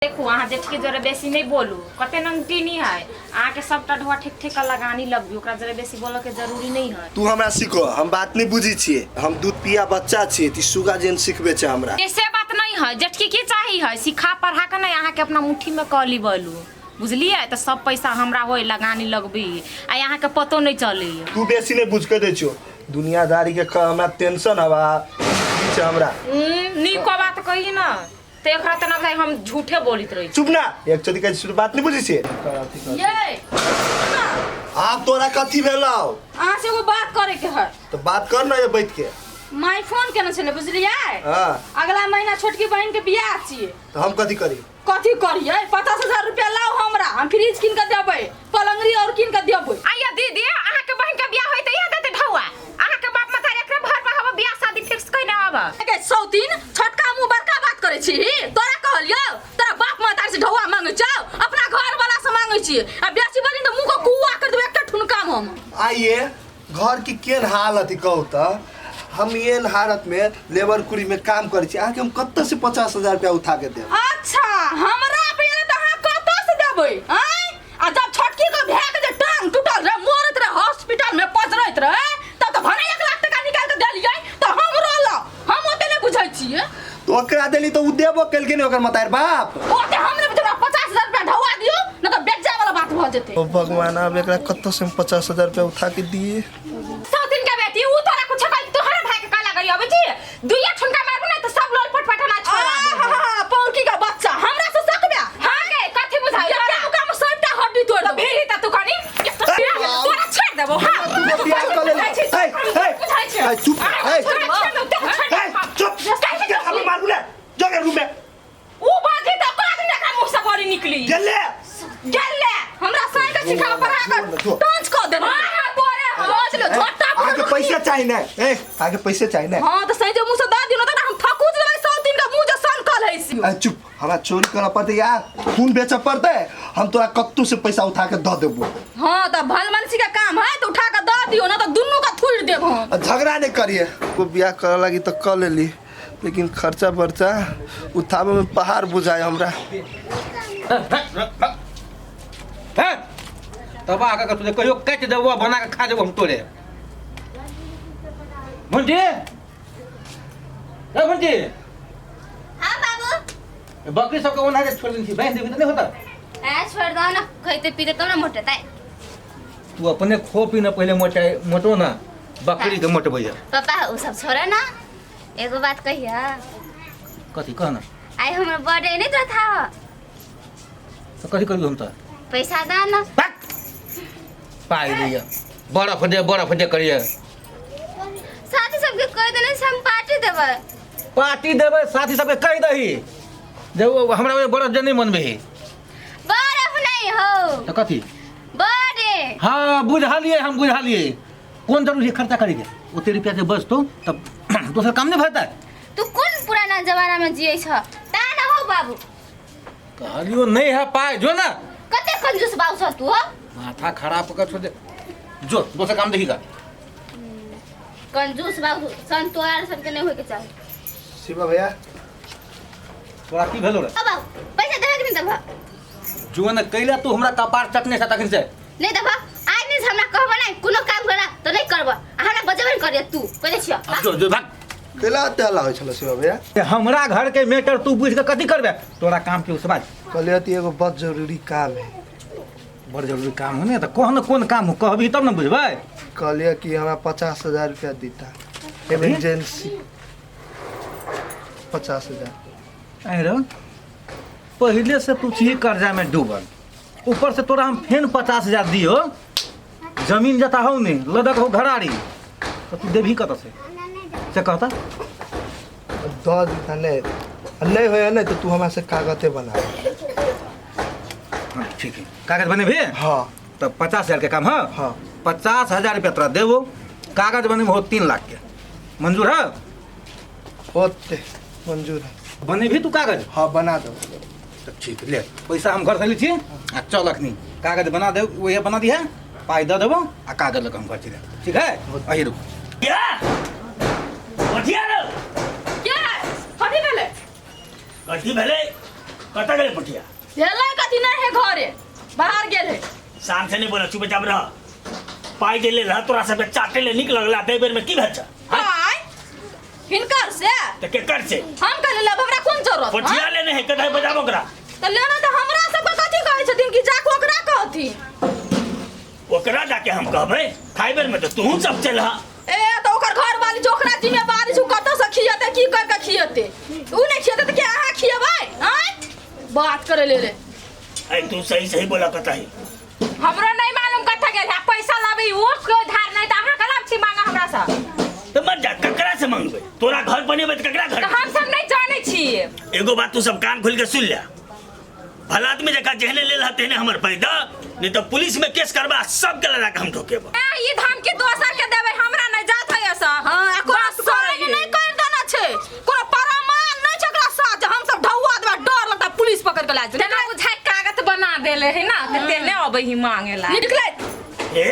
देखू अहाँ जेठके जरे बेसी नहि बोलू, कते नंगटीनी है अहाँके, सबटा ढोआ ठेक ठेक के लगानी लगबी, ओकरा जरे बेसी बोलऽ के जरूरी नहीं है। तू हमरा सीखो, हम बात नहीं बुझी छियै, हम दूध पिया बच्चा छियै, ती सुगा जेन सिखबे छै हमरा। से बात नहीं है, जेठकी की चाही है सिखा पढ़ा के नहीं अहाँके अपना मुट्ठी में कऽ ली बोलू, बुझलियै? तऽ सब पैसा हमरा होय लगानी लगबी आ अहाँके पतो नहीं चलै। तू बेसी नहीं बुझ के दै छियो दुनियादारी के, हमरा टेंशन हवा छै हमरा। नीको बात कही ना तऽ एकरा तऽ ना हम झूठे बोलित रही। चुप ना, एक चोदी के शुरू बात नहीं बुझी छियै। ये आब तोरा कथी भेलौ? अहाँ से एगो बात करे के है। तो बात कर ना ये बैठ के। My phone केने छलै बुझलियै? हाँ। अगला महीना छोटकी बहिन के बियाह छियै। तो हम कथी करी? कथी करियै? 50,000 रुपया लाओ हमरा, हम फ्रिज कीन के देबै, पलंगरी और कीन के देबै। आइया दीदी, अहाँ के बहन के बियाह होय त इहे देते ढौआ? अहाँ के बाप मतारी एकरे भर पर हवा बियाह शादी फिक्स कइने हवा। के सौतीन, छोटका मुंह बड़का बात करै छी, तोरा कहलियौ तोरा बाप मतारी से ढौआ मांगै छौ, अपना घर वाला से मांगै छी, आ बेसी बनी त मुंह के कुआ कर देबै एकटा ठुनका में हम। आइए घर की केन हालत है कहू त, हम एहन हालत में लेबर कुरी में काम करै छी, अहाँके हम कतऽ से 50,000 रुपया उठा के देब? अच्छा हमरा पे त अहाँ कतऽ से देबै? आँय, आ जब छोटकी के भए के जे टांग टूटल रहे, मरैत रहे, हॉस्पिटल में पजरैत रहे, तब तऽ भने 1 लाख टका निकाल के देलियै, तऽ हम रोल हम ओते नहि बुझै छियै। तो ओकरा देली तऽ उ देबो केलखिन ओकर मतार बाप। ओते हम नहि बुझै, 50,000 रुपया ढौआ दियौ नहि तऽ बेच जाय वाला बात भऽ जेतै। ओ भगवान, आब एकरा कतऽ से हम 50,000 रुपया उठा के दिए? सौतिन के बेटी, उ तोरा कुछ कह तोहर भाई के काला गरी अबै छी, दुइया ठुनका मारबू ना तऽ सब लोल पटपटना छोड़ा देबो। आहा, पौरकी के बच्चा हमरा से सकबे? हां गे, कथी बुझाइ एकटा तोरा? मुका में सबटा हड्डी तोड़ तऽ देबो। भीड़ी तऽ तू कनी तोरा छोड़ देबो। हां, तू बियाह कऽ लेली। ए, ए, बुझाइ छै। ए, चुप, ए, छोड़ देबो, छोड़ ए, चुप, के हम मारू ले जो के रूम में। उ बाजी तऽ ओकरा दिन एकरा मुंह से बड़ी निकली। गेले। गेले। हमरा साई के सिखा पढ़ा के टंच कऽ देने। हां हां तोरे सोच ले झोटा। आगे पैसा चाहिए ना, ए आगे पैसे चाहिए ना। हां तऽ सही जे मुंह से दऽ दियौ ना तऽ हम थकुच देबै 100 दिन के मुंह जे सनकल है सी। ए, चुप, हमरा चोरी करऽ पड़तै या खून बेचऽ पड़तै, हम तोरा कत्तू से पैसा उठा के दऽ देबो। हां तऽ भल मनसी के काम है तऽ उठा के दऽ दियौ ना तऽ दुनू के थुड़ि देब हम। आ झगड़ा नहीं करिए को, बियाह करऽ लगी तऽ कऽ लेली, लेकिन खर्चा बर्चा उठाबे में पहाड़ बुझाए हमरा। हे तबाह कऽ के तुझे कहियो काटि देबो, बना के खा जेबो हम तोरे। भुंटी, ए भुंटी। हाँ बाबू। बकरी सबके ओना के छोड़ देने छी, बांधि देबी तऽ नहि होता? ए छोड़ दो ना, खैते पीते तब ना मोटेतै। तू अपने खो पी ना पहले, मोटे मोटो ना बकरी के मोटबै। पापा उ सब छोड़े ना, एगो बात कहिया। कथी कह ना। आइ हमर बर्थडे नहीं तो था। तो कथी करू हम तऽ? पैसा दा ना। भाग! पाइ दैया, बरफ दे बरफ दे करिए। साथी सबके कह देने से हम पार्टी देबै। पार्टी देबै साथी सबके कहि दही जे ओ हमरा ओहि बरफ जे नहि मनबे। बरफ नहीं हो। तऽ कथी? बर्थडे। हाँ बुझलियै, हम बुझलियै, कोन जरूरी खर्चा करेके, ओते रुपया जे बचतौ तब दोसर काम नहि भरतै। तू कोन पुराना जमाना में जियै छ ता ना हो बाबू। कहलियो नहीं है पाइ, जो ना। कते कंजूस बाबू छ तू हो? माथा खराब कर छोड़ दे, जो दोसर काम देखी का। कंजूस बाबू सन तोरा सन के नहीं होय के चाही। शिवा भैया तोरा की भेलो रे? अब बाबू पैसा देबे कि नहीं देबा? जो न कैला तू हमरा कपार चटने से तखन से। नहीं देबा आज नहीं हमरा कहबो नहीं कोनो काम करा तो नहीं करबो, आ हमरा बजेबे नहीं करिए तू कह दे छियो। अब जो जो भाग। कैला एते हल्ला होइ छलै शिवा भैया? ते हमरा घर के मैटर तू बुझ के कथी करबे, तोरा काम के उसबाज। कहलियै तऽ एगो बड़ जरूरी काम है। बड़ जरूरी काम हो ने तऽ कह न कोन काम हो, कहबी तब न बुझबै। कहलियै कि हमरा 50,000 रुपया दीता इमरजेंसी, 50,000। आँय रौ, पहिले से तू छी कर्जा में डूबल, ऊपर से तोरा हम फेन 50,000 दियो, जमीन जता हौ ने लदक हो घराड़ी, तऽ तू देबही कतऽ से, से कहता? दऽ दीता। नहि नहि होइए नहि तऽ तू हमरा से कागते बना। हाँ ठीक है, कागज बनेबही? हाँ। तऽ 50,000 के काम है? हाँ। 50,000 रुपया तोरा देबो, कागज बनेबहो 3 लाख के, मंजूर है? होते मंजूर है। बनेबही तू कागज? हाँ बना दो। तऽ ठीक, ले पैसा हम घर से लै छी आ चल अखनी कागज बना दे, वही बना दिहे, पाइ दऽ देबो आ कागज लऽ कऽ हम घर चलि जायब, ठीक है? अही रुक। या कथी आरो? के कथी भेलै? कथी भेलै? कतऽ गेलै पटिया? भेलै कथी नहीं है घरे बाहर गेल है। शान से नहीं बोला, चुपचाप रह। पाइ जे लेल रह तोरा सबके चाटे ले नीक लगला दै बेर में की भेल छ? हाँ? पाइ हिनकर से? तऽ केकर से? हम कहले लेब, हमरा कोन जरूरत? पटिया लेने है कतऽ बजाबो ओकरा? तऽ लेना तऽ हमरा सबके कथी कहै छथिन कि जाके ओकरा कहथिन? ओकरा जाके हम कहबै खाइ बेर में तऽ तूहू सब चल हा। ए तऽ ओकर घर वाली जो ओकरा जिम्मेवारी छै, कतऽ से खियेतै, की कर के खियेतै? उ नहि खियेतै तऽ के अहाँ खियेबै? आँय बात करे ले रे। ऐ तू सही सही बोला कतही। हमरो नहीं मालूम कतऽ गेल है पैसा लाबे, वो कोई धार नहीं तऽ अहाँ कलाम छी मांगा हमरा से। तऽ मत जा, ककरा से मांगबै? तोरा घर बनेबै तऽ ककरा घर? तऽ हम सब नहीं जानै छी। एगो बात तू सब कान खोल के सुन ले, भला आदमी जकाँ जेहने लेल हत तेहने हमर पैदा, नहीं तो पुलिस में केस करबा सबके लड़ा के हम ठोकेब। ए ई धमकी दोसर के देबै, हमरा नहीं जात है ऐसा। हां आ कोनो बात साइन करैये। नहीं कर देना छै, कोनो प्रमाण नहीं छै ओकरा साथ जे हम सब ढौआ देबै, डर लगता पुलिस पकड़ के ला जेतै। तेना बुझाइ कागज बना देले है ना तऽ तेने अबै ही मांगे ला। निकलै। ए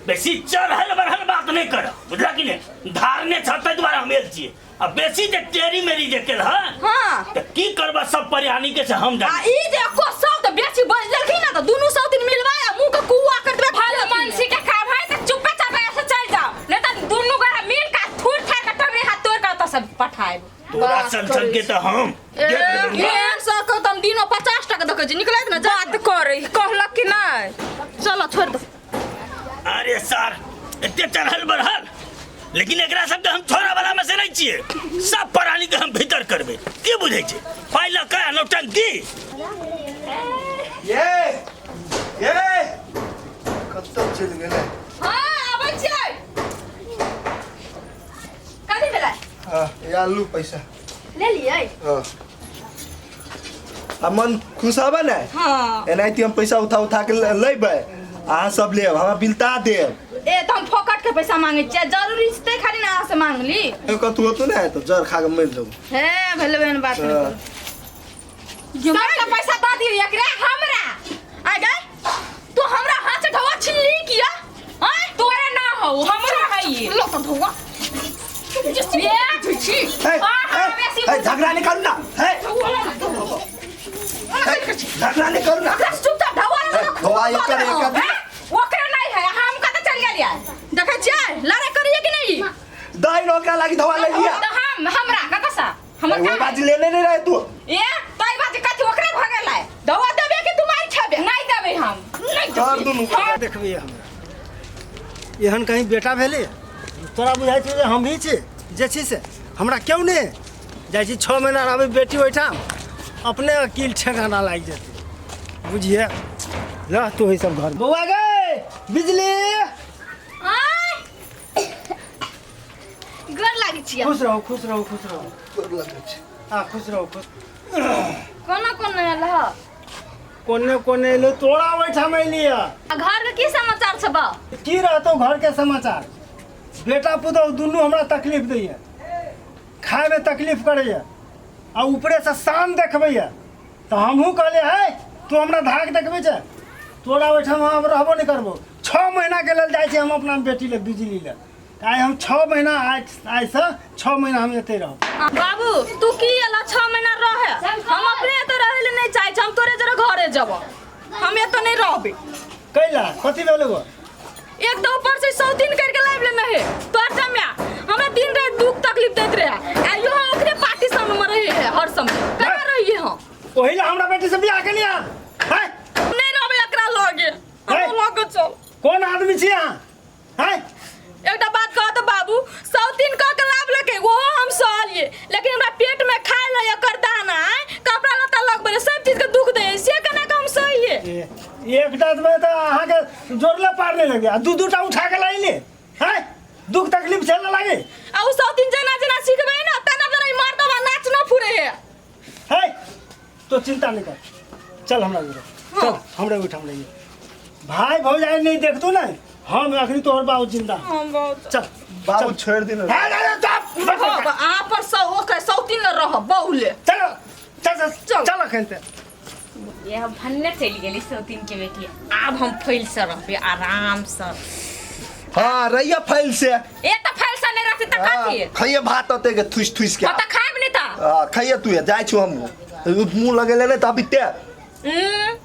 बेसी चढ़ल बढ़ल बात नहीं कर, बुझला कि नहीं? धारने छ ताहि दुआरे हम एल छियै, आ बेसी जे टेरी मेरी जे केल हँ हाँ। तऽ की करबा सब परेशानी के से हम आ जानी। ई जे एको शब्द बेसी बज देलखिन ना तऽ दुनू सौ दिन मिलवा आ मुंह के कुआ कर देबै। भले मनसी के काम है तऽ चुपे चापे ऐसे चल जाओ, नहीं तऽ दुनू गोरा मिल के थूर थार के टंगरी हाथ तोड़ के ओतऽ सब पठाएब। तोरा बात सन करै सन के तऽ हम ए, देख लेबै। एक सौ के तऽ हम दिनो 50 टका देखै छी, निकलैत ना जा। बात करे कहलक कि नहीं? चलो छोड़ दो। अरे सर एते चढ़ल बढ़ल, लेकिन एकरा सबके हम छोड़ा वाला में से नहीं छियै, सब प्राणी के हम भीतर करबै। की बुझै छै पाइ लऽ कऽ नौटंकी? ये ये कतऽ चलि गेलै? हाँ आबै छियै। कथी भेलै? हाँ ये आलू पैसा ले लियै। हाँ आ मन खुश हबे ने? हाँ। एनाहिते हम पैसा उठा उठा के लेबै, अहाँ सब लेब, हमरा बिलता देब। ए तऽ हम फोकट के पैसा मांगे छियै, जरूरी छै तै खाली ना अहाँ से मांगली। ए, कतहु होतो ने तऽ जर खा के मरि जाऊ। हे भेलै एहन बात नहि हाँ। करू। सबके पैसा दऽ दियौ एकरे हमरा। आ गए तू हमरा हाथ से ढौआ छिनली किया? आँय तोरे ना हौ, हमरा है ई। लो तऽ ढौआ। ये छी। हे, हाँ, हे, बेसी हे, झगड़ा नहीं करू ना। हे, हे, झगड़ा नहीं करू ना। एकरा से चुपचाप ढौआ हे, ढौआ एकर एकर हे, ओकरे नहीं है, हम कतऽ चल गेलियै? देखै छियै लड़ाई करिए कि नहीं? दही ओकरा लागी धोआ ले लिया। तऽ हम हमरा कतऽ से हमर ओहि का है? बाजी लेने नहीं रहे तू। ए तोई बाजी कथी ओकरे भऽ गेलै? दवा देबे कि तू मारि खेबे? नहीं देबै हम। नहीं कर दुनू। देखबै हमरा एहन कहीं बेटा भेलै? तोरा बुझाइ छै जे हमही छी जे छी से हमरा क्यों नहि जाइ छी 6 महीना रहबै बेटी ओहिठाम, अपने अकील ठेकाना लागि जेतै, बुझिए रह तू ही सब घर। बौआ गे बिजली। आँय गोर लागै छियै। खुश रहो खुश रहो खुश रहो। गोर लगै छी। हाँ खुश रहो खुश। कोना कोना आयल ह? कोने कोने एलो, तोरा ओहिठाम एलियै। आ घर के की समाचार छै बा? की रहतौ घर के समाचार, बेटा पुतहु दुनू हमरा तकलीफ दैया, खायमे तकलीफ करैया आ ऊपरे से शान देखबैया। तऽ हमहूँ कहलियै है तू हमरा धाक देखबै छै, तोरा ओहिठाम हम रहबो नहि करबो। 6 महीना के लेल जाइ छी हम अपना बेटी लग बिजली लग। आइ हम 6 महीना आइसँ 6 महीना हम एतै रहब। बाबू तू की एला 6 महीना रहे, हम अपने एतऽ रहै ले नहीं चाहै छी, हम तोरे जरे घरे जब, हम एतऽ नहीं रहबै। कैला कथी भेलौ? एक तो ऊपर से सौतीन करके लाइब लेने है तोर जम्या, हमरा दिन रात दुख तकलीफ देत रहे, आ यो ओकरे पार्टी संग में रहे है हर समय। कहाँ रहिए हम? ओही ला हमरा बेटी से बियाह केलियै हैं? नहीं रहबै एकरा लगे, हैं? हमरा लगे चल। कोन आदमी छी अहाँ हैं? एकटा बात कह तऽ बाबू, सौतीन कह के लाभ लके ओहो हम सहलिए, लेकिन हमरा पेट में खाए ला एकर दाना कपड़ा लत्ता लगबे सब चीज के दुख दे, से केना के हम सहिए? एकटा में तऽ अहाँके जोड़ले पार नहीं लगे आ दू दूटा उठा के लाइले हैं, दुख तकलीफ झेलऽ लागे। आ उ सौतीन जेना जेना सिखबै ना तेना तेना ई मर्दवा नाच न फुरे है। है तो चिंता नहीं कर, चल हमरा जोड़े चल, हमरे ओहिठाम रहिए। भाई भौजाई नहीं देखतो ना हम अखनी तोहर बाबू जिंदा। हम बहुत चल बाबू छोड़ दिन। है, है, है, चल, बस, बस, बस। अहाँ पर सौ ओकरे सौतीन ल रह बहुले। चल चल चल चल। चल अखन ते। ये हम भन्ने चलि गेली सौतीन के बेटी, आब हम फैल से रहबै आराम से। हाँ रहिया फैल से। ए तऽ फैल से नहीं रहती तऽ कथी? खइए भात ओते के थुस थुस के। हाँ, तऽ खायब नहीं तऽ। हाँ, खइए तू, जाइ छु हमहूँ। मुँह लगेले नहि तऽ अभी ते उम्म,